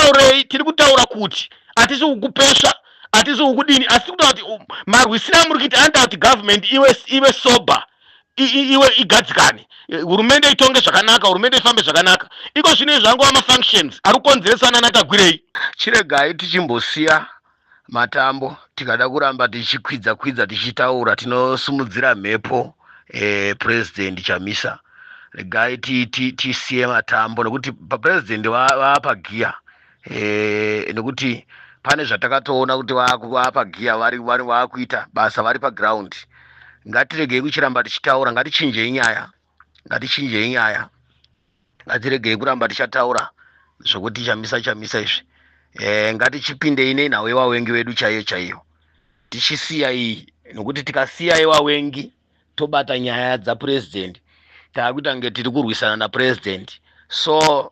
kutaurei? Tiri kutaura kuti hatisi kukupesva, hatisi kukudini, asi kutaura kuti marwisiro amuri kuita anoita kuti government ive sober, iwe igadzikane, hurumende itonge zvakanaka, hurumende ifambe zvakanaka. Iko zvino izvi angova mafunctions ari kukonzereswa nanaTagwirei. Chiregai tichimbosiya matambo. Tikada kuramba tichikwidza kwidza tichitaura, tinosumudzira mhepo. President Chamisa, regai tisiye matambo, nekuti papresident vapagiya, nekuti pane zvatakatoona kuti vapagiya, vari vakuita basa, vari paground. Ngatiregei kuchiramba tichitaura, ngatichinjei nyaya, ngatichinjei nyaya. Ngatiregei kuramba tichataura zvokuti Chamisa, Chamisa izvi. Ngatichipindei nenhau yevawengi vedu chaiyo chaiyo, tichisiya iyi, nokuti tikasiya yevawengi tobata nyaya dzapurezidendi, taakuita kunge tiri kurwisana napurezidendi. So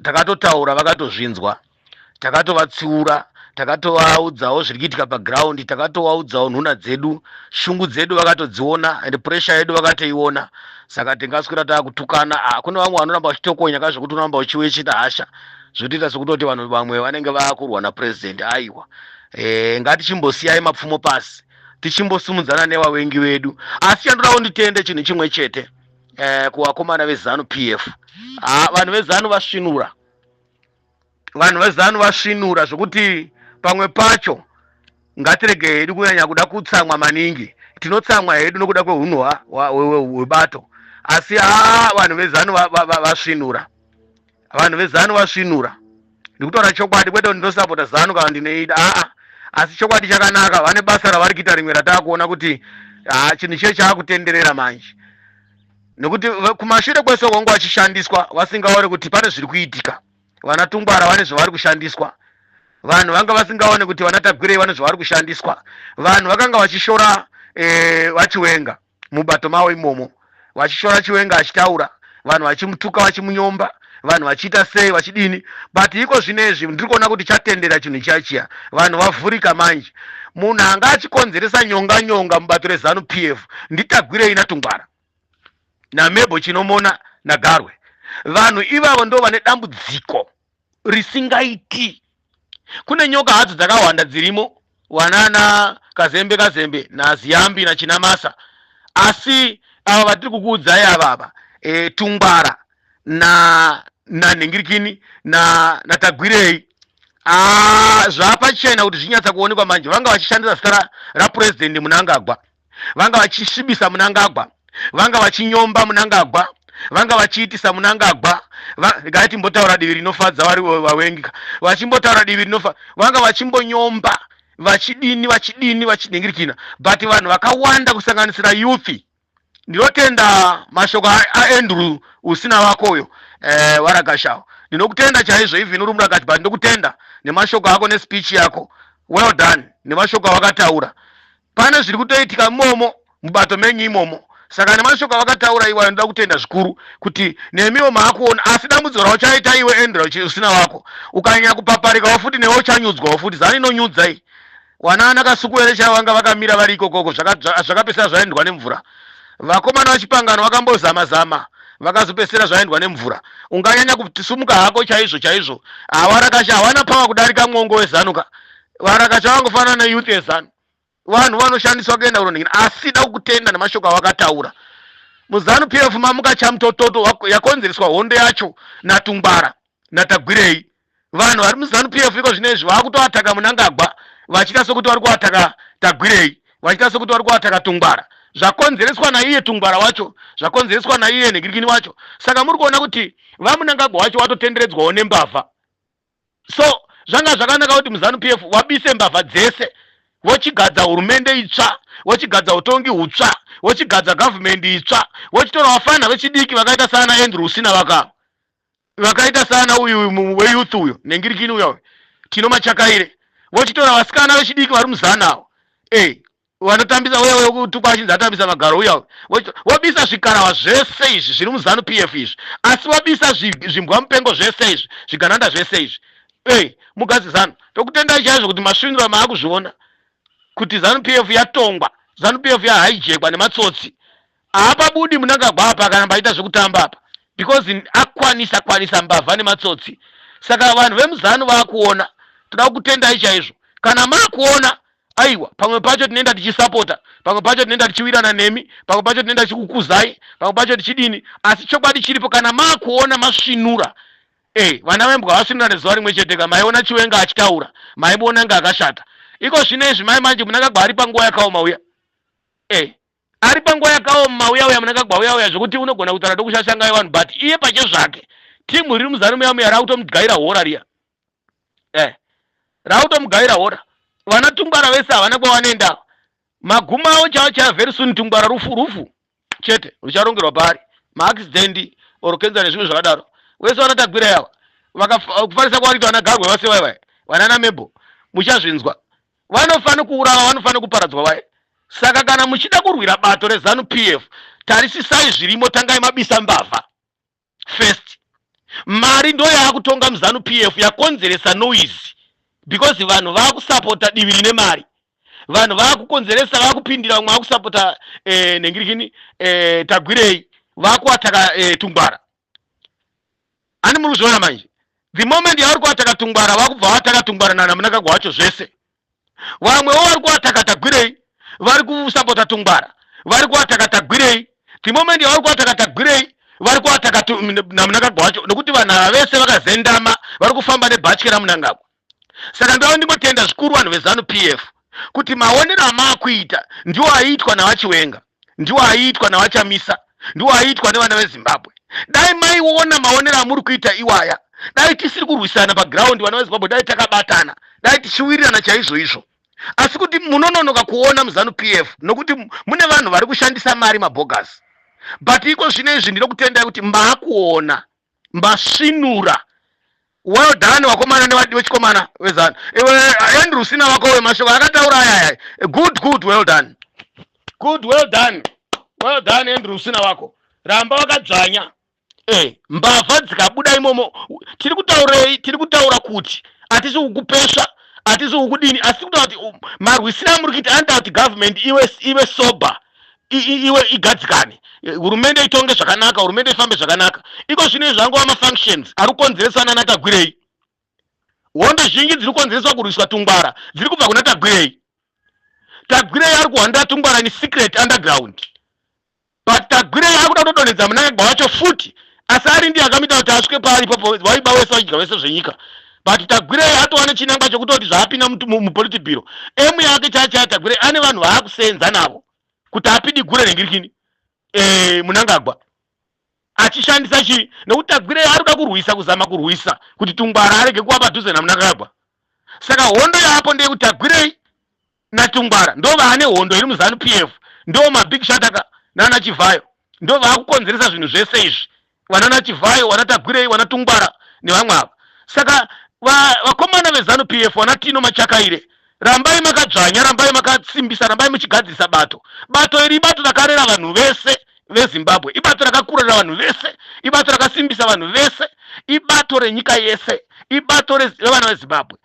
takatotaura, vakatozvinzwa, takatovatsiura, takatovaudzawo zviri kuitika paground, takatovaudzawo nhuna dzedu, shungu dzedu vakatodziona, and pressure yedu vakatoiona. Saka tingaswera taakutukana. Ah, kune vamwe vanoramba vachitokonya ka, zvokuti unoramba uchiwechita hasha, zvotoita sekutoti vanhu vamwe vanenge vaakurwa napurezidendi. Aiwa, ngatichimbosiyai mapfumo pasi, tichimbosimudzana nevavengi vedu. Asi chandodawo nditende chinhu chimwe chete, kuvakomana veZANU PF. Ah, vanhu veZANU vasvinura, vanhu veZANU vasvinura, zvokuti pamwe pacho ngatirege hedu kunyanya kuda kutsamwa maningi. Tinotsamwa hedu nokuda kweunhu hwebato, asi haa, vanhu veZANU vasvinura, vanhu veZANU vasvinura. Ndikutaura chokwadi, kwete kuti ndinosapota ZANU kana ndinoida, aa, asi chokwadi chakanaka. Vane basa ravari kuita rimwe rataakuona kuti ha, chinhu chiye chaakutenderera manje, nekuti kumashure kwese kwanga vachishandiswa vasingaone kuti pane zviri kuitika. Vana Tungwara vane zvavari kushandiswa, vanhu vanga vasingaone kuti vana Tagwirei vane zvavari kushandiswa. Vanhu vakanga vachishora vaChiwenga mubato mavo imomo, vachishora Chiwenga achitaura, vanhu vachimutuka, vachimunyomba, vanhu vachiita sei, vachidini. But iko zvinezvi ndiri kuona kuti chatendera chinhu chiya chiya, vanhu vavhurika manje. Munhu anga achikonzeresa nyonga nyonga mubato reZANU PF ndiTagwirei naTungwara naMebo Chinomona naGarwe. Vanhu ivavo ndo vane dambudziko risingaiti. Kune nyoka hadzo dzakawanda dzirimo, wanana Kazembe Kazembe naZiyambi naChinamasa, asi ava vatiri kukuudzai avava, Tungwara na nanhingirikini na naTagwirei, zvapachena kuti zvinyatsa kuonekwa manje. Vanga vachishandisa zita rapurezidendi Munangagwa, vanga vachisvibisa Munangagwa, vanga vachinyomba Munangagwa, vanga vachiitisa Munangagwa. Regai timbotaura divi rinofadza vari vawengi, vachimbotaura divi rinofa, vanga vachimbonyomba, vachidini, vachidini, vachinhingirikina. But vanhu vakawanda, kusanganisira youth, ndinotenda mashoko aAndrew usina vakoyo, warakashawo. Ndinokutenda chaizvo, even uri murakashi, but ndinokutenda nemashoko ako nespeech yako. Well done nemashoko awakataura. Pane zviri kutoitika imomo mubato menyu imomo. Saka nemashoko avakataura iwayo, ndoda kutenda zvikuru kuti nemiwo maakuona. Asi dambudziko rauchaita iwe, Andrew usina wako, ukanyanya kupaparikawo futi, newe uchanyudzwawo futi. Zani inonyudza iyi. Wanana Kasukuwere chaivo vanga vakamira vari ikokoko, zvakapesera zvaendwa nemvura. Vakomana vaChipangano vakambozama zama, vakazopesera zvaendwa nemvura. Unganyanya kusumuka hako chaizvo chaizvo, hawarakasha hawana power kudarika mwongo weZANU ka. Varakasha vangofanana neyouth yeZANU, vanhu vanoshandiswa kuenda kunonhingina. Asi da kukutenda nemashoko awakataura. MuZANU PF mamuka chamutototo, yakonzereswa hondo yacho naTungwara naTagwirei. Vanhu vari muZANU PF iko zvinezvi vakutoataka Munangagwa, vachiita sokuti vari kuataka Tagwirei, vachiita sokuti vari kuataka Tungwara. Zvakonzereswa naiye Tungwara wacho, zvakonzereswa naiye nhingirikini wacho. Saka muri kuona kuti vaMunangagwa wacho watotenderedzwawo nembavha. So zvanga zvakanaka kuti muZANU PF wabise mbavha dzese, vochigadza hurumende itsva, vochigadza utongi hutsva, vochigadza gavhumendi itsva, vochitora vafana vechidiki vakaita saana Andrew usina vaka vakaita saana uyu weyouth uyu nengirikini uya Tino Machakaire, vochitora vasikana vechidiki vari muzana avo, vanotambisa uya wekutukwa achinzi atambisa magaro uya. Vobisa zvikarahwa zvese izvi zviri muZANU PF izvi, asi vabisa zvimbwa mupengo zvese izvi, zvigananda zvese izvi. Ei, mugazi ZANU, tokutendai chaizvo kuti masvinura maakuzviona kuti ZANU PF yatongwa, ZANU PF yahijackwa nematsotsi. Haapabudi Munangagwa apa akaramba aita zvekutamba apa, because akwanisa kwanisa mbavha nematsotsi. Saka vanhu vemuZanu vakuona, toda kukutendai chaizvo kana makuona. Aiwa, pamwe pacho tinoenda tichisapota, pamwe pacho tinoenda tichiwirana nemi, pamwe pacho tinoenda tichikukuzai, pamwe pacho tichidini, asi chokwadi chiripo, kana makuona masvinura. Vana vembwa vasvinura nezuva rimwe chete ka. Maiona Chiwenga achitaura, maimuona inge akashata. Iko zvino izvi mai manje Mnangagwa ari panguva yakaoma uya. Ari panguva yakaoma uya uya Mnangagwa uya uya, zvekuti unogona kutaura tokushashangai vanhu, but iye pachezvake timu riri muZanu muya muya rakutomudyaira hora riya. Rakutomugaira hora. Vana Tungwara vese havana kwavanoenda, magumo avo chavo chava very soon. Tungwara rufu, rufu chete rucharongerwa paari, maaccident or cancer nezvimwe zvakadaro. Wese vana Tagwira yava vakafarisa kwavarita, vana Garwe vase vaivai, vanana Mebo, muchazvinzwa. Vanofanira kuurawa, vanofanira kuparadzwa vaye. Saka kana muchida kurwira bato reZanu PF, tarisisai zvirimo, tangai mabisa mbavha first. Mari ndo yaakutonga muZanu PF, yakonzeresa noise, because vanhu vaakusapota divi rine mari. Vanhu vaakukonzeresa, vaakupindira, vamwe vaakusapota nengirikini Tagwirei, vaakuataka Tungwara. Ani muri kuzviona manje? The moment yavari kuataka Tungwara, vakubva vataka Tungwara naMnangagwa wacho zvese. Vamwewo vari kuataka Tagwirei, vari kusapota Tungwara, vari kuataka Tagwirei. The moment yavari kuataka Tagwirei, vari kuataka naMnangagwa wacho, nokuti vanhu ava vese vakazendama, vari kufamba nebhatye raMnangagwa. Saka ndava ndingotenda zvikuru vanhu veZanu PF kuti maonero amaakuita ndiwo aiitwa naVaChiwenga, ndiwo aiitwa naVaChamisa, ndiwo aiitwa nevana veZimbabwe. Dai maiona maonero amuri kuita iwaya, dai tisiri kurwisana paground. Vana veZimbabwe, dai takabatana, dai tichiwirirana chaizvo izvo. Asi kuti munononoka kuona muZanu PF nokuti mune vanhu vari kushandisa mari, mabhogasi. But iko zvino izvi ndinokutendai kuti maakuona, mbasvinura. Well done, vakomana nevechikomana veZanu. Iwe Andrew Sina wako wemashoko akataura ayaya, good, good, well done, good, well done, well done, Andrew Sina wako, ramba wakadzvanya. Mbavha dzikabuda imomo, tiri kutaurei? Tiri kutaura kuti hatisi kukupesva, hatisi kukudini, asi tiri kutaura kuti marwisiro amuri kuita anoita kuti government ive sober, iwe igadzikane, hurumende itonge zvakanaka, hurumende ifambe zvakanaka. Iko zvino izvi angova mafunctions ari kukonzereswa nana Tagwirei. Hondo zhinji dziri kukonzereswa kurwiswa Tungwara dziri kubva kuna Tagwirei. Tagwirei ari kuhwandira Tungwara in secret underground, but Tagwirei ari kuda kutodonhedza Mnangagwa wacho futi, asi ari ndiye akamuita kuti asvike paari ipopo. Waiba wese, vachidya vese zvenyika, but Tagwirei atova nechinangwa chekutoti zvaapinda mupolitburo emu yake chaya. Tagwirei ane vanhu vaakusenza navo kuti apidigure rengirikini Mnangagwa achishandisa chii, nekuti Tagwirei ari kuda kurwisa, kuzama kurwisa kuti Tungwara arege kuva padhuze naMnangagwa. Saka hondo yaapo ndeyekuti Tagwirei naTungwara ndo vaane hondo iri muZanu PF, ndo mabig shataka nana Chivhayo, ndo vaakukonzeresa zvinhu zvese izvi, vanana Chivhayo, vana Tagwirei, vana Tungwara nevamwe ava. Saka vakomana veZanu PF, vana Tino Machakaire, rambai makadzvanya, rambai makasimbisa, rambai muchigadzirisa bato. Bato iri ibato rakarera vanhu vese veZimbabwe, ibato rakakurera vanhu vese, ibato rakasimbisa vanhu vese, ibato renyika yese, ibato revana veZimbabwe.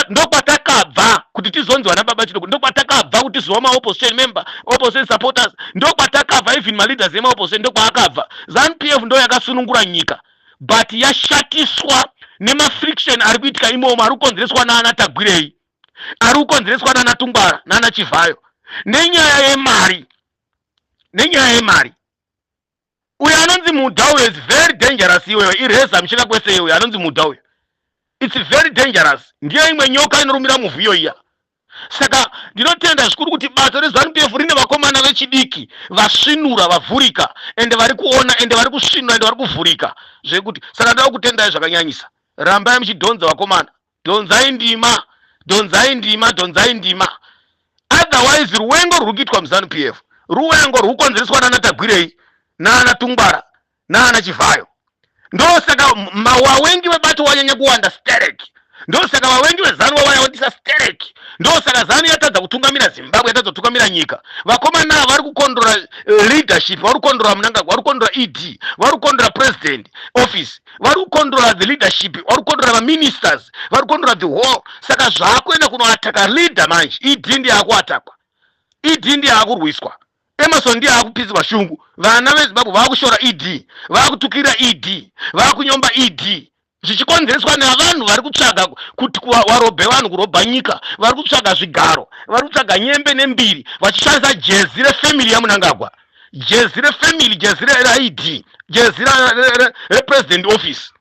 Ndokwatakabva kuti tizonzi vana baba chidoko, ndokwatakabva kuti tizova maopposition member, opposition supporters, ndokwatakabva. Even maleaders emaopposition ndokwaakabva. ZANU PF ndo yakasunungura nyika, but yashatiswa nemafriction ari kuitika imomo, ari kukonzereswa naana Tagwirei, ari kukonzereswa naana Tungwara naana Chivhayo nenyaya yemari, nenyaya yemari. Uyo anonzi Mudha uyo is very dangerous. Iweyo ireza mucheka kwese. Uyo anonzi Mudha uyo, it's very dangerous. Ndiyo imwe nyoka inorumira muvhu iyo iya. Saka ndinotenda zvikuru kuti bato reZANU PF rine vakomana vechidiki vasvinura, vavhurika, ende vari kuona, ende vari kusvinura, ende vari kuvhurika zvekuti. Saka ndoda kutendai zvakanyanyisa. Rambai muchidhonza, vakomana, dhonzai ndima, dhonzai ndima, dhonzai ndima. Otherwise ruwengo rwuri kuitwa muZANU PF ruwengo rwukonzereswa nana Tagwirei, nana Tungwara, naana Chivhayo. Ndosaka vawengi vebato wanyanya kuwanda sterek, ndosaka vawengi veZANU vawayawandisa sterek, ndosaka ZANU yatadza kutungamira Zimbabwe, yatadza kutungamira nyika. Vakomana ava vari kukondora leadership, vari kukondora Mnangagwa, vari kukondora ED, vari kukondora president office, vari kukondora the leadership, vari kukondora maministers, vari kukondora the whole. Saka zvaakuenda kunoataka leader manje. ED ndiye akuatakwa, ED ndiye akurwiswa, Emmerson ndiye akupisirwa shungu. Vana veZimbabwe vaakushora ED, vaakutukirira ED, vaakunyomba ED. Zvichikonzereswa navanhu vari kutsvaga kuti warobhe vanhu, kurobha nyika, vari kutsvaga zvigaro, vari kutsvaga nyembe nembiri, vachishandisa jezi refamily yaMunangagwa, jezi refamily, jezi reID, jezi represident office.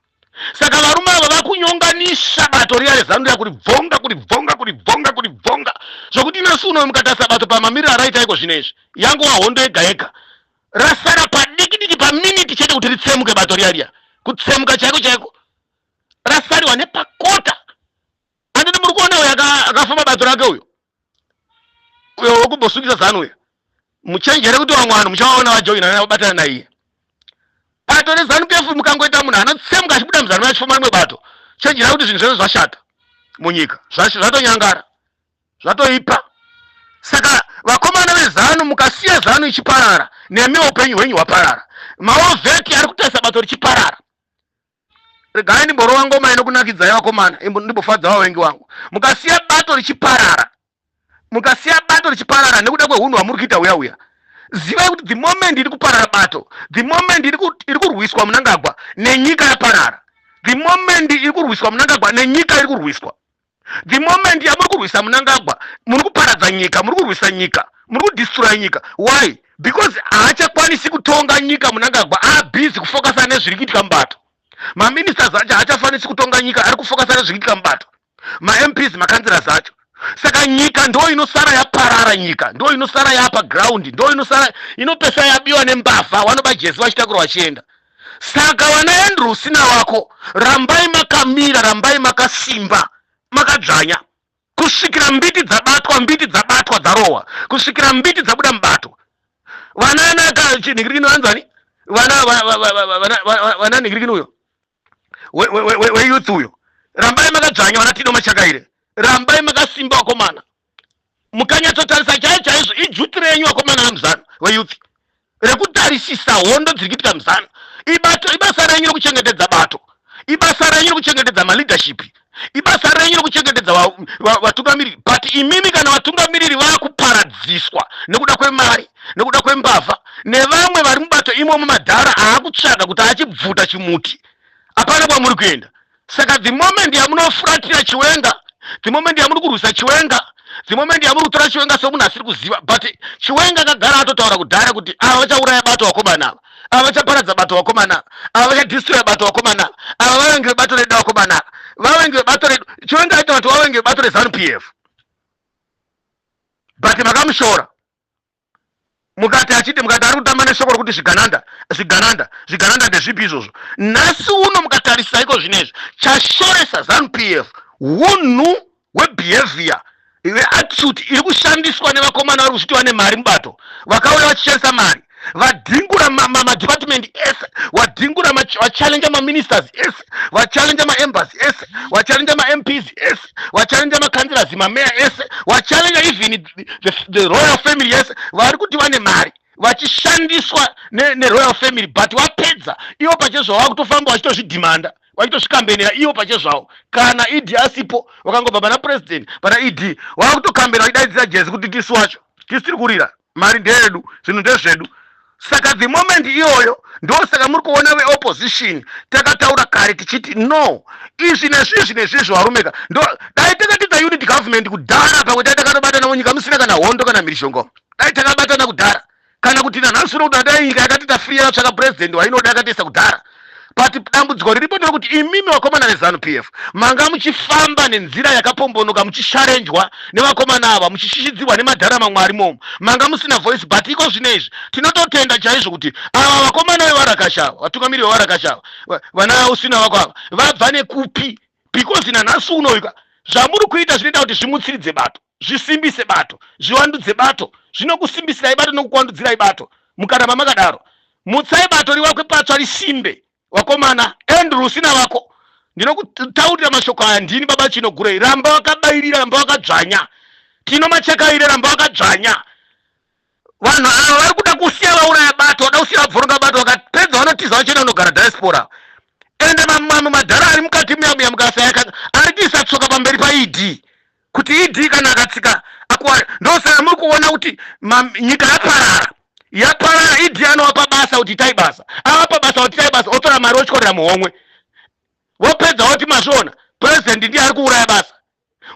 Saka varume ava vakunyonganisa bato riya reZanu riya, kuribvonga, kuribvonga, kuribvonga, kuribvonga, zvokuti nhasi uno mukatarisa bato pamamiriro araita iko zvino izvi, yangova hondo yega yega. Rasara padiki diki, paminiti chete kuti ritsemuke bato riya riya, kutsemuka chaiko chaiko, rasariwa nepakota. Anditi muri kuona uyo akafamba bato rake, uyo uyo wekumbosungisa Zanu uyo? Muchenjere kuti vamwe vanhu muchavaona vajoina, vabatana naiye. Bato reZanu PF, mukangoita munhu anotsemuka achibuda muZanu achifamba rimwe bato, chenjera kuti zvinhu zvese zvashata munyika, zvatonyangara, zvatoipa. Saka vakomana veZanu, mukasiya Zanu ichiparara, nemi upenyu hwenyu hwaparara. Mawar vet ari kutarisa bato richiparara. Regai ndimborova ngoma inokunakidzai vakomana, ndimbofadza vavengi wangu. Mukasiya bato richiparara, mukasiya bato richiparara nekuda kwehunhu hwamuri kuita uya uya, zivai kuti the moment iri kuparara bato, the moment iri kurwiswa Munangagwa, nenyika yaparara. The moment iri kurwiswa Munangagwa, nenyika iri kurwiswa. The moment yamuri kurwisa Munangagwa, muri kuparadza nyika, muri kurwisa nyika, muri kudestroya nyika. Why? Because haachakwanisi kutonga nyika Munangagwa, abusy kufocusa nezviri kuitika mubato. Maministers acho haachafanisi kutonga nyika, ari kufocusa nezviri kuitika mubato, maMPs, macouncillors acho. Saka nyika ndo inosara yaparara, nyika ndo inosara yapa ground, ndo inosara inopesa yabiwa nembavha, vanoba jesi vachitakura vachienda. Saka vana Andrew Usina wako, rambai makamira, rambai makasimba, makadzvanya kusvikira mbiti dzabatwa, mbiti dzabatwa, dzarohwa, kusvikira mbiti dzabuda mubato. Vana anaka chinhingirikini vanzani, vana vana nhingirikini uyo weyouth uyo, rambai makadzvanya. Vana Tino Machakaire, rambai makasimba vakomana. Mukanyatsotarisa chaivo chaizvo, iduty renyu vakomana vemuZanu weyouth rekutarisisa hondo dziri kuitika muZanu. Ibato, ibasa renyu rekuchengetedza bato, ibasa renyu rekuchengetedza maleadership, ibasa renyu rekuchengetedza vatungamiriri. But imimi, kana vatungamiriri vakuparadziswa nekuda kwemari, nekuda kwembavha nevamwe vari mubato imomo, madhara aakutsvaga kuti achibvuta chimuti, hapana kwamuri kuenda. Saka the moment yamunofuratira Chiwenga, the moment yamuri kurwisa Chiwenga, the moment yamuri kutora Chiwenga somunhu asiri kuziva, but Chiwenga akagara atotaura kudhara kuti ava vachauraya bato vakomana ava, ava vachaparadza bato vakomana ava, ava vachadestroya bato vakomana ava, vavengi vebato redu vakomana ava, vavengi vebato redu. Chiwenga aita kuti vavengi vebato reZanu PF, but makamushora, mukati achiti, mukati ari kutamba neshoko rokuti zvigananda, zvigananda, zvigananda. Ndezvipi izvozvo? Nhasi uno mukatarisa iko zvinezvi, chashoresa ZANU PF hunhu hwebehavior, veattitude iri kushandiswa nevakomana vari kuzviti vane mari mubato, vakauya vachishandisa mari, vadhingura madepartment ese, vadhingura, vachallenja maministers ese, vachallenja maembassy ese, vachallenja maMPs ese, vachallenja macouncillors, mameya ese, vachallenja even the royal family yese. Vari kuti vane mari, vachishandiswa neroyal family, but vapedza ivo pachezvavo vakutofamba vachitozvidhimanda, vachitozvikambenera ivo pachezvavo. Kana ED asipo, vakangobva pana president, pana ED, vakutokambena vachidaidzira jezi kuti tisu wacho, tisu tiri kurira, mari ndeyedu, zvinhu ndezvedu. Saka the moment iyoyo, ndosaka muri kuona veopposition takataura kare tichiti no, izvi nezvizvi nezvizvi. Varumeka, ndo dai takatidza unity government kudhara, pamwe dai takatobatana munyika musina kana hondo kana mhirizhongo. Dai takabatana kudhara, kana kuti nanhasi uno kuti dai nyika yakatita free, yakatsvaka president wainoda, yakatiisa kudhara. But dambudziko riripo nderekuti imimi vakomana veZANU PF manga muchifamba nenzira yakapombonoka, muchisharenjwa nevakomana ava, muchishishidzirwa nemadhara mamwe ari momo, manga musina voice. But iko zvino izvi tinototenda chaizvo kuti ava vakomana vevarakashava, vatungamiri vevarakashava, vana Usina vako ava, vabva nekupi? Because nanhasi unoika zvamuri kuita zvinoita kuti zvimutsiridze bato, zvisimbise bato, zvivandudze bato. Zvinokusimbisirai bato nekukuvandudzirai bato. Mukaramba makadaro, mutsai bato rivakwe patsva, risimbe vakomana. Andrew Usina vako, ndinokutaurira mashoko aya, ndini baba Chinogurei. Ramba wakabairira, ramba wakadzvanya. Tino Machakaire, ramba wakadzvanya. Vanhu ava vari kuda kusiya vauraya bato, vada kusiya vabvoronga bato. Vakapedza vanotiza vachienda kunogara diaspora. Ende mamwe madhara ari mukati muya muya, mukasaya ari kuisa tsoka pamberi paED, kuti ED kana akatsika akuwara. Ndosaka muri kuona kuti nyika yaparara, yaparara. ED anovapa basa kuti itai basa, avapa basa kuti itai basa, otora mari otyorera muhomwe. Wopedza woti mazviona, president ndiye ari kuuraya basa.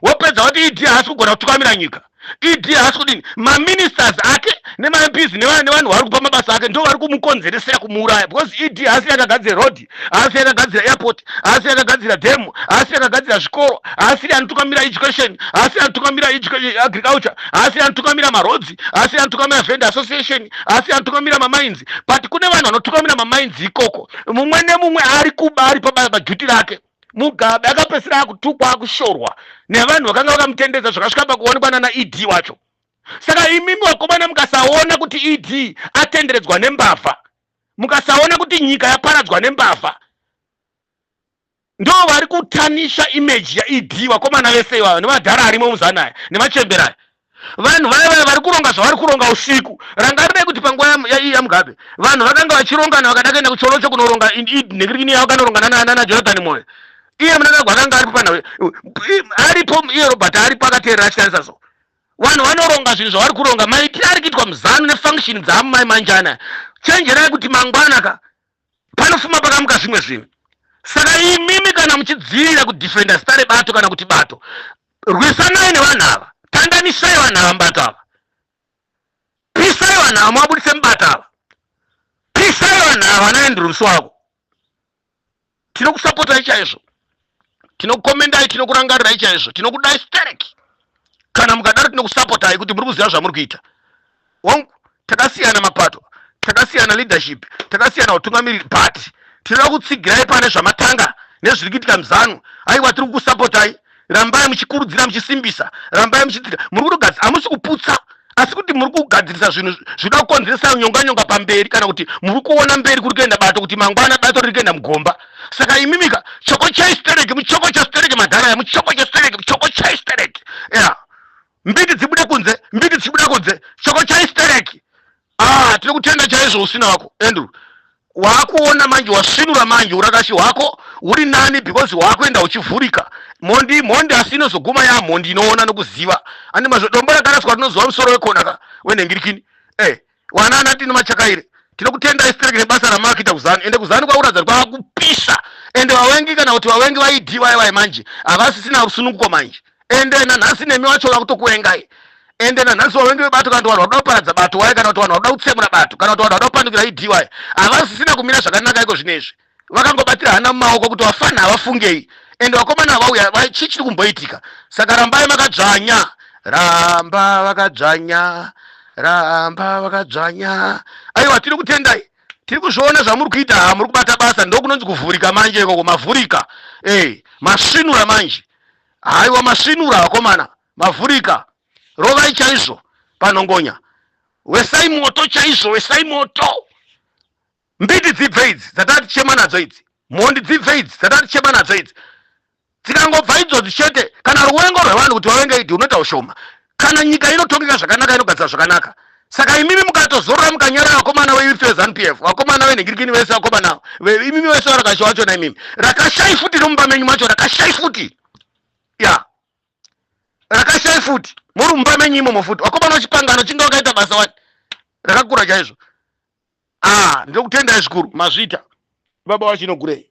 Wopedza woti ED haasi kugona kutungamira nyika, ED haasi kudini. Maministers ake nemaMPs nevanhu vari kupa mabasa ake ndo vari kumukonzeresera kumuuraya, because ED haasi akagadzira road, haasi akagadzira airport, haasi akagadzira dam, haasi akagadzira zvikoro, haasiri anotungamira education, haasi anotungamira agriculture, haasi anotungamira maroads, haasi anotungamira vendor association, haasi anotungamira mamines. But kune vanhu vanotungamira mamines ikoko. Mumwe nemumwe ari kuba ari paduty rake. Mugabe akapedzisira akutukwa, akushorwa nevanhu vakanga vakamutendedza, zvakasvika pakuonekwa nana ED wacho. Saka imimi vakomana, mukasaona kuti ED atenderedzwa nembavha, mukasaona kuti nyika yaparadzwa nembavha, ndo vari kutarnisha image yaED. Vakomana vese ivava nemadhara arimo muzanaya nemachemberaya, vanhu vaya vaya vari kuronga zvavari kuronga usiku. Rangarirai kuti panguva yaMugabe vanhu vakanga vachirongana, vakada kuenda kuCholocho kunoronga nekirini yavo, kanoronga nanaJonathan Moyo. Iye Mnangagwa akanga aripo panhau, aripo iye Robert aripo, akateerera achitarisa. So vanhu vanoronga zvinhu zvavari kuronga, maitiro ari kuitwa muZANU nefunction dzaamai manjana. Chenjerai kuti mangwana ka panofuma pakamuka zvimwe zvinhu. Saka imimi kana muchidzirira kudefenda zita rebato kana kuti bato, rwisanai nevanhu ava, tandanisai vanhu ava mubato ava, pisai vanhu ava, muvabudise mubato ava, pisai vanhu ava naAndrew wako. Tinokusapotai chaizvo, tinokukomendai, tinokurangarirai chaizvo, tinokudai stereki. Kana mukadaro tinokusapotai kuti muri kuziva zvamuri kuita. Wangu, takasiyana mapato, takasiyana leadership, takasiyana utungamiriri, but tinoda kutsigirai pane zvamatanga nezviri kuitika muZANU. Aiwa, tiri kukusapotai. Rambai muchikurudzira, muchisimbisa, rambai muchitsigira. Muri kutogadzira, hamusi kuputsa, asi kuti muri kugadzirisa zvinhu zvinoda kukonzeresa nyonga nyonga pamberi, kana kuti muri kuona mberi kuri kuenda bato, kuti mangwana bato riri kuenda mugomba. Saka imimika choko chaistereki, muchoko chastereki, madhara ya muchoko chastereki, muchoko chaistereki ya mbiti dzibude kunze, mbiti dzibuda kunze, choko chaistereki. Ah, tiri kutenda chaizvo. Usina wako Andrew, waakuona manje, wasvinura manje, urakashi hwako huri nani because waakuenda uchivhurika. Mhondi mhondi, asi inozoguma yamhondi inoona nokuziva. Andi mazvo, dombo rakaraswa rinoziva musoro wekona ka wenhengirikini. Wana ana tino machakaire, tinokutenda istereki nebasa ramakuita kuZANU. Ende kuZANU kwakuratidza kuti kwakupisa, ende vavengi kana kuti vavengi vaidi vaya vai manje havasisina rusununguko manje. Ende nanhasi nemi wacho vakutokuvengai. Ende nanhasi vavengi vebato, kana kuti vanhu vakuda kuparadza bato waye, kana kuti vanhu vakuda kutsemura bato, kana kuti vanhu vakuda kupandukira ED waye, havasisina kumira zvakanaka iko zvinezvi. Vakangobatira hana mumaoko kuti vafana havafungei, ende vakomana vauya, chii chiri kumboitika? Saka rambai makadzvanya, ramba vakadzvanya, ramba vakadzvanya. Aiwa, tiri kutendai, tiri kuzviona zvamuri kuita. Ha, muri kubata basa, ndokunonzi kuvhurika manje ikoko. Mavhurika, masvinura manje. Haiwa, masvinura vakomana, mavhurika. Rovai chaizvo panongonya, wesai moto chaizvo, wesai moto. Mbiti dzibve idzi dzatati tichema nadzo idzi, mhondi dzibve idzi dzatati tichema nadzo idzi. Dzikangobva idzodzi chete, kana ruwengo rwevanhu kuti vavenge ED unoita ushoma, kana nyika inotongeka zvakanaka, inogadzira zvakanaka. Saka imimi mukatozorora, mukanyarara, vakomana veyouth veZANU PF, vakomana venhingirikini vese, vakomana imimi vese varakasha vachona, imimi rakashai futi nomumba menyu macho, rakashai futi ya rakashai futi muri mumba menyu imomo futi. Vakomana vechipangano chinge vakaita basa wani rakakura chaizvo. Ah, ndinokutendai zvikuru, mazvita baba wachinogurei.